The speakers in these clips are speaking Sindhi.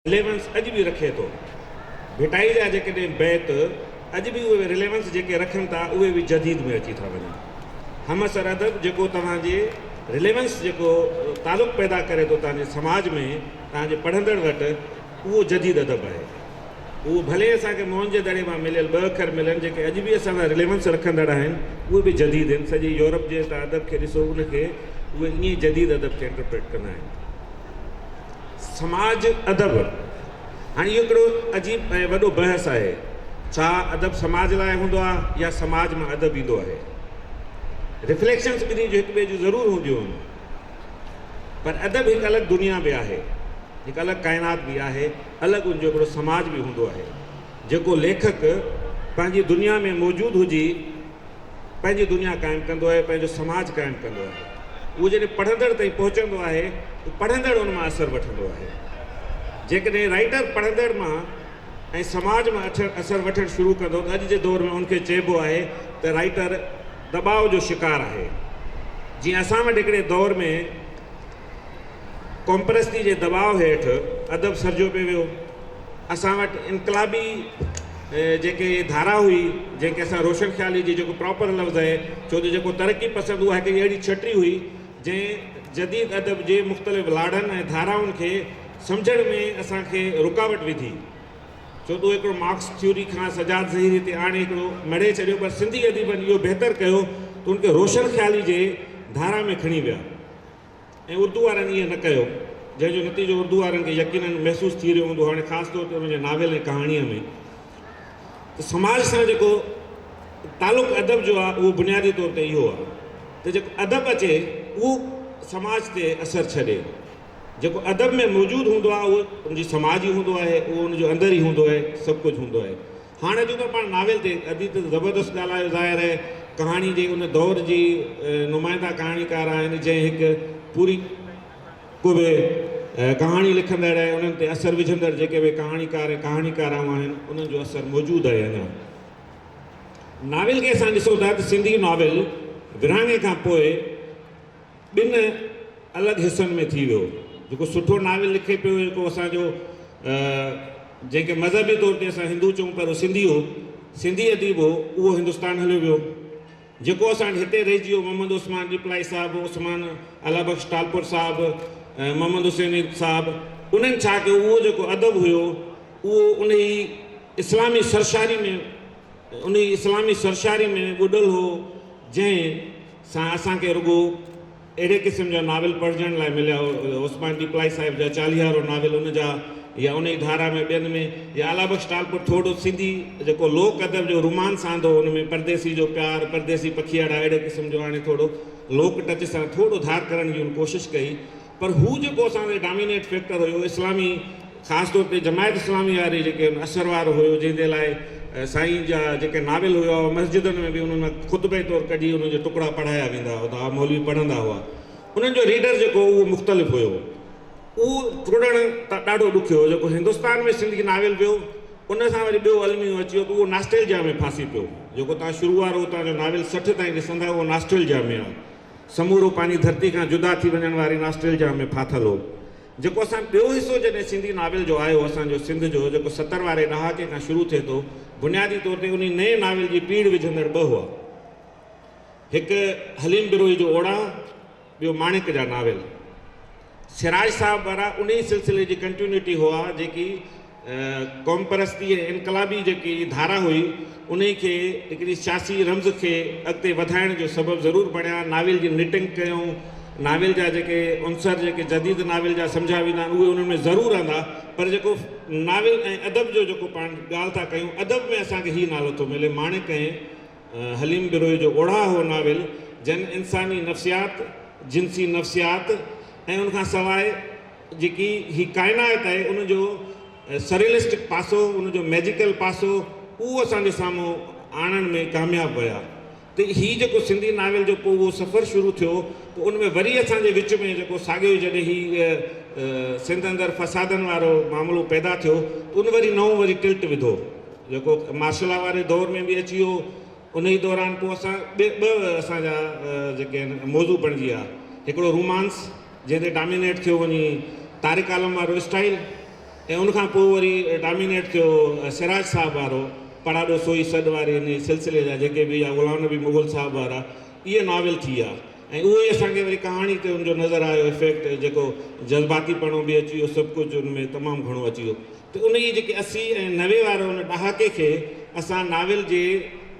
رليونس اڄ به رکي ٿو. ڀٽائي جا جيڪڏهن بيت اڄ به اهي رليونس جيڪي رکن ٿا اهي به جديد ۾ اچي ٿا وڃن. همعصر ادب جيڪو توهان جي رليونس جيڪو تعلق پيدا ڪري ٿو توهان جي سماج ۾ توهان جي پڙهندڙ وٽ اهو جديد ادب آهي. اهو ڀلي اسان کي موهن جي دڙي مان مليل ٻه اکر ملن جيڪي اڄ به اسان سان رليونس رکندڙ آهن اهي به جديد آهن. سڄي يورپ جي توهان ادب کي ڏسو ان کي اهي ائين ئي جديد ادب کي انٽرپريٽ ڪندا آهن. سماج ادب، هاڻي اهو هڪڙو عجيب ۽ وڏو بحث آهي، ڇا ادب سماج لاء هوندو آهي يا سماج مان ادب ايندو آهي؟ رفليڪشنس ٻنهي جون هڪ ٻئي جون ضرور هونديون آهن، پر ادب هڪ الڳ دنيا به آهي، هڪ الڳ ڪائنات به آهي، الڳ ان جو هڪڙو سماج به هوندو آهي، جيڪو ليکڪ پنهنجي دنيا ۾ موجود هجي، پنهنجي دنيا قائم ڪندو آهي، پنهنجو سماج قائم ڪندو آهي. اهو جڏهن پڙهندڙ تائين پهچندو آهي ته پڙهندڙ ان مان اثر وٺندو آهي. جيڪڏهن رائيٽر پڙهندڙ مان ۽ سماج مان اثر وٺڻ شروع ڪندو ته اڄ جي دور ۾ ان کي چئبو آهي ته رائيٽر دٻاء جو شڪار آهي. جيئن اسان وٽ هڪڙي دور ۾ قومپرستي جي دٻاء هيٺ ادب سرجيو پئي ويو. اسان وٽ انقلابي جيڪي ڌارا هئي، جنهن کي اسان روشن خيالي جي جيڪو پراپر لفظ آهي، ڇو ته جيڪو ترقي پسند اها هڪ اهڙي ڇٽي هئي، جنهن جديد ادب جي مختلف لاڙن ۽ ڌارائن کي سمجهڻ ۾ اسان کي رڪاوٽ وڌي. ڇو ته اهو هڪڙو مارڪس ٿيوري کان سجاد ظهيري تي آڻي هڪڙو مڙهي ڇڏيو، پر سنڌي اديبن اهو بهتر ڪيو ته ان کي روشن خيالي جي ڌارا ۾ کڻي ويا. ۽ اردو وارن ائين نه ڪيو، جنهن جو نتيجو اردو وارن کي يقيناً محسوس ٿي رهيو هوندو هاڻي خاص طور تي انهن جي ناول ۽ ڪهاڻيء ۾ ته سماج سان جيڪو تعلق ادب جو آهي اهو بنيادي طور تي اهو آهي ته جيڪو ادب اچي اهو سماج تي اثر ڇڏي. جيڪو ادب ۾ موجود هوندو آهي اهو ان جي سماج ئي هوندو آهي، اهو ان جو اندر ئي هوندو آهي، سڀ ڪجهه هوندو آهي. هاڻ اچون ٿا پاڻ ناول تي. ادي ته زبردست ڳالهايو ظاهر آهي ڪهاڻي جي ان دور جي نمائنده ڪهاڻيڪار آهن جنهن هڪ پوري ڪو به ڪهاڻي لکندڙ ۽ انهن تي اثر وجهندڙ جيڪي به ڪهاڻيڪار ۽ ڪهاڻيڪارائون آهن انهن جو اثر موجود آهي اڃا ناول کي اسان ڏسون ٿا ته سنڌي ناول ورهاڱي کان پوء ٻن الڳ حصن ۾ ٿي ويو. جيڪو سٺو ناول لکي پيو جيڪو اسان جو جنهن کي مذهبي طور تي اسان هندو چئون پر هو سنڌي هو، سنڌي اديب هو، اهو هندستان هليو ويو. جيڪو اسان وٽ هتي رهجي ويو محمد عثمان ڏيپلائي صاحب، عثمان الله بخش ٽالپر صاحب، محمد حسين صاحب انهن ڇا ڪيو اهو جيڪو ادب هيو اهو انهي اسلامي سرشاري ۾ انهي اسلامي سرشاري ۾ ٻڏل هو جنهن سان اسان کي رڳو اهڙي قسم جا ناول پڙهجڻ لاء مليا. عثمان ڏيپلائي صاحب جا چاليهارو ناول ان جا يا انهي ڌارا ۾ ٻين ۾ يا الله بخش ٽالپر ٿورو سنڌي جيڪو لوڪ ادب جو رومانس آندو ان ۾ پرديسي جو پيار، پرديسي پکيئڙا اهڙي قسم جو آڻي ٿورو لوڪ ٽچ سان ٿورو ڌار ڪرڻ جي هن ڪوشش ڪئي. پر هو جيڪو اسان تي ڊامينيٽ فيڪٽر هيو اسلامي خاص طور تي جماعت اسلامي واري جيڪي ان اثر وارو هيو جنهن جي لاء سائين جا جيڪي ناول هيا اهي مسجدن ۾ به انهن مان خطبي طور ڪڍي انهن جا ٽڪڙا پڙهايا ويندا هئا مولوي پڙهندا هئا انهن جو ريڊر جيڪو هو اهو مختلف هيو اهو ٽوڙڻ ته ڏاڍو ڏکيو هو جيڪو هندستان ۾ سنڌي ناول ويو ان سان وري ٻيو الميو اچي ويو ته اهو ناسٽيلجيا ۾ ڦاسي پيو جيڪو تان شروع وارو اتان جو ناول 60 تائين ڏسندا اهو ناسٽيلجيا ۾ آهي سمورو پنهنجي ڌرتي کان جدا ٿي وڃڻ واري ناسٽيلجيا ۾ ڦاٿل هو. جيڪو اسان ٻيو حصو جڏهن سنڌي ناول جو آيو اسان جو سنڌ جو جيڪو 70 واري ڏهاڪي کان شروع ٿئي ٿو بنيادي طور تي انهي نئين ناول جي پيڙهه وجهندڙ ٻه هئا. هڪ حليم بروهي جو اوڙاهه ٻيو ماڻڪ جا ناول. سراج صاحب وارا انهي سلسلي جي ڪنٽيونيٽي هئا جيڪي قومپرستي ۽ انقلابي جيڪي ڌارا هئي انهي کي هڪڙي سياسي رمز کي اڳتي وڌائڻ جو سبب ضرور بڻيا. ناول جي نٽنگ ڪيائون. ناول جا جيڪي عنصر جيڪي جديد ناول جا سمجهيا ويندا آهن اهي انهن ۾ ضرور آندا پر جيڪو ناول ۽ ادب جو جيڪو پاڻ ڳالهه ٿا ڪيون ادب ۾ اسان کي هي نالو ٿو ملي ماڻڪ ۽ حليم بروهي جو اوڙاهه هو ناول جن انساني نفسيات، جنسي نفسيات ۽ ان کان سواء جيڪي هي ڪائنات آهي ان جو سريلسٽڪ پاسو، ان جو ميجيڪل پاسو اهو اسان جي سامهون آڻڻ ۾ ڪامياب ويا ته هي جيڪو سنڌي ناول جو پوء اهو سفر شروع ٿيو پوء ان ۾ وري اسان جي وچ ۾ جيڪو ساڳيو ئي جڏهن هي سنڌ اندر فسادن وارو معاملو پيدا ٿيو ته ان وري نئون وري ٽلٽ وڌو جيڪو مارشل لا واري دور ۾ به اچي ويو انهي دوران پوء اسان ٻه اسان جا جيڪي آهن موضوع بڻجي ويا هڪڙو رومانس جنهن تي ڊامينيٽ ٿيو وڃي طارق عالم وارو اسٽائيل ۽ ان کان پوء وري ڊامينيٽ ٿيو سراج صاحب وارو پڙاڏو سوئي سڏ واري ان سلسلي جا جيڪي به يا غلام نبي مغل صاحب وارا اهي ناول ٿي ويا ۽ اهو ئي اسان کي وري ڪهاڻي تي ان جو نظر آيو افيڪٽ جيڪو جذباتي پڻو به اچي ويو سڀ ڪجهه ان ۾ تمام گهڻو اچي ويو ته ان جي جيڪي 80 ۽ 90 وارو ان ڏهاڪي کي اسان ناول جي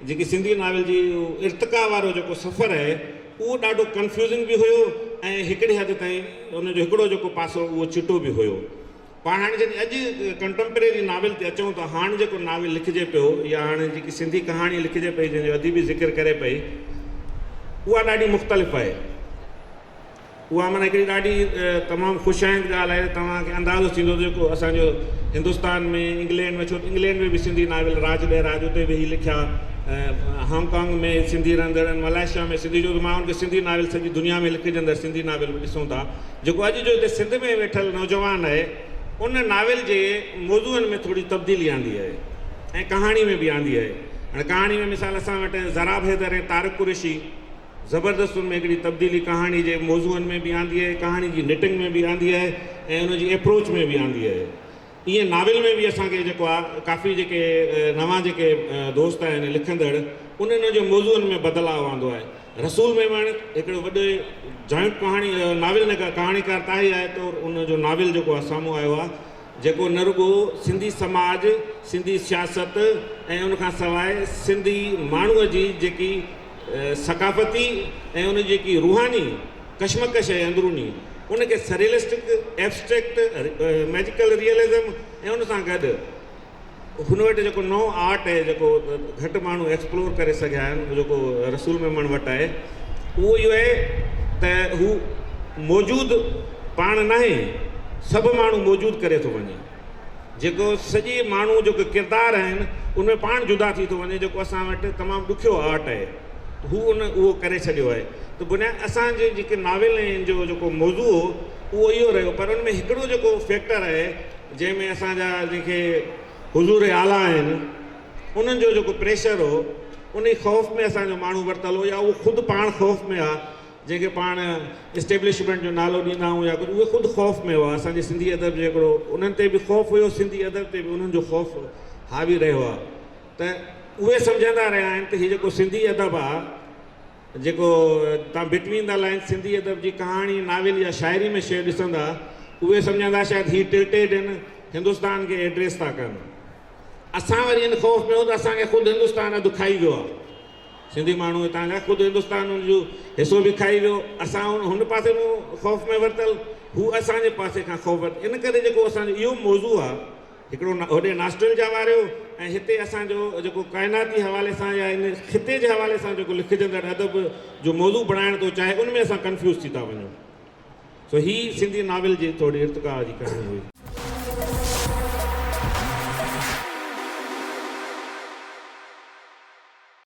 جيڪي سنڌي ناول جي ارتقا وارو جيڪو سفر آهي اهو ڏاڍو ڪنفيوزنگ به هيو ۽ هڪڙي حد تائين ان جو هڪڙو جيڪو پاسو اهو چٽو به هيو. پاڻ هاڻي جڏهن اڄ ڪنٽمپريري ناول تي اچون ته هاڻ جيڪو ناول لکجي پيو يا هاڻي جيڪي سنڌي ڪهاڻي لکجي پئي جنهن جو اديبي ذڪر ڪري پئي اها ڏاڍي مختلف آهي. اها معنيٰ هڪڙي ڏاڍي تمام خوش آئند ڳالهه آهي ته توهان کي اندازو ٿيندو ته جيڪو اسان جو هندستان ۾ انگلينڊ ۾ ڇو ته انگلينڊ ۾ به سنڌي ناول راج بئراج اتي ويهي لکيا هانگ ڪانگ ۾ سنڌي رهندڙ آهن ملائيشيا ۾ سنڌي جو ته مان ان کي سنڌي ناول سڄي دنيا ۾ لکجندڙ سنڌي ناول به ڏسون ٿا جيڪو اڄ جو هتي سنڌ ۾ ويٺل نوجوان آهي ان ناول جي موضوعن ۾ ٿوري تبديلي آندي آهي ۽ ڪهاڻي ۾ به آندي آهي هاڻي ڪهاڻي ۾ مثال اسان وٽ ضراب حيدر ۽ طارق قريشي زبردست ان ۾ هڪڙي تبديلي ڪهاڻي جي موضوعن ۾ به آندي آهي، ڪهاڻي جي نٽنگ ۾ به آندي آهي ۽ ان جي ايپروچ ۾ به آندي آهي. ايئن ناول ۾ به اسان کي جيڪو آهي ڪافي جيڪي نوان جيڪي دوست آهن لکندڙ انهن جو موضوعن ۾ بدلاء آندو آهي. رسول ميمڻ هڪڙو وڏو جوائنٽ ڪهاڻي ناول نگار ڪهاڻيڪار ته آهي ئي آهي طور ان جو ناول جيڪو آهي سامهون آيو آهي جيڪو نه رڳو سنڌي سماج، سنڌي سياست ۽ ان کان سواء سنڌي ماڻهوء جي جيڪي ثقافتي ۽ ان جي جيڪي روحاني ڪشمڪش آهي اندروني ان کي سريلسٽڪ، ايبسٽريڪٽ، ميجيڪل ريئلزم ۽ ان سان گڏ هن وٽ جيڪو نئون آرٽ آهي جيڪو گهٽ ماڻهو ايڪسپلور ڪري سگهيا آهن جيڪو رسول ميمڻ وٽ آهي اهو اهو آهي ته هو موجود پاڻ ناهي سڀ ماڻهو موجود ڪري ٿو وڃي جيڪو سڄي ماڻهو جيڪو ڪردار آهن ان ۾ پاڻ جدا ٿي ٿو وڃي جيڪو اسان وٽ تمام ڏکيو آرٽ آهي هو ان اهو ڪري ڇڏيو آهي ته بنياد اسان جي جيڪي ناول ۽ ان جو جيڪو موضوع هو اهو اهو رهيو پر ان ۾ هڪڙو جيڪو فيڪٽر آهي جنهن ۾ اسان جا جيڪي حضور اعليٰ آهن انهن جو جيڪو پريشر هو انهي خوف ۾ اسان جو ماڻهو ورتل هو يا اهو خود پاڻ خوف ۾ هئا جنهن کي پاڻ اسٽيبلشمينٽ جو نالو ڏيندا آهيون يا ڪجهه اهي خود خوف ۾ هئا اسان جي سنڌي ادب جو هڪڙو انهن تي به خوف هيو سنڌي ادب تي به انهن جو خوف حاوي رهيو آهي ته اهي سمجهندا رهيا آهن ته هي جيڪو سنڌي ادب آهي جيڪو تان بٽوين the lines Sindhi ادب جي ڪهاڻي ناول يا شاعري ۾ شيء ڏسندا اهي سمجهندا شايد هي ٽلٽيڊ آهن هندستان کي ايڊريس ٿا ڪن اسان وري ان خوف ۾ هو ته اسان کي خود هندستان اڌ کائي ويو آهي سنڌي ماڻهو هتان جا خود هندستان ان جو حصو به کائي ويو اسان هن پاسي مون خوف ۾ ورتل هو اسان جي پاسي کان خوف ورتل ان ڪري جيڪو اسان جو اهو موضوع آهي هڪڙو هوڏي ناسٽلجا واريو ۽ هتي اسان جو جيڪو ڪائناتي حوالي سان يا ان خطي جي حوالي سان جيڪو لکجندڙ ادب جو موضوع بڻائڻ ٿو چاهي ان ۾ اسان ڪنفيوز ٿي ٿا وڃون. سو هي سنڌي ناول جي ٿوري ارتقا جي ڪهاڻي هئي.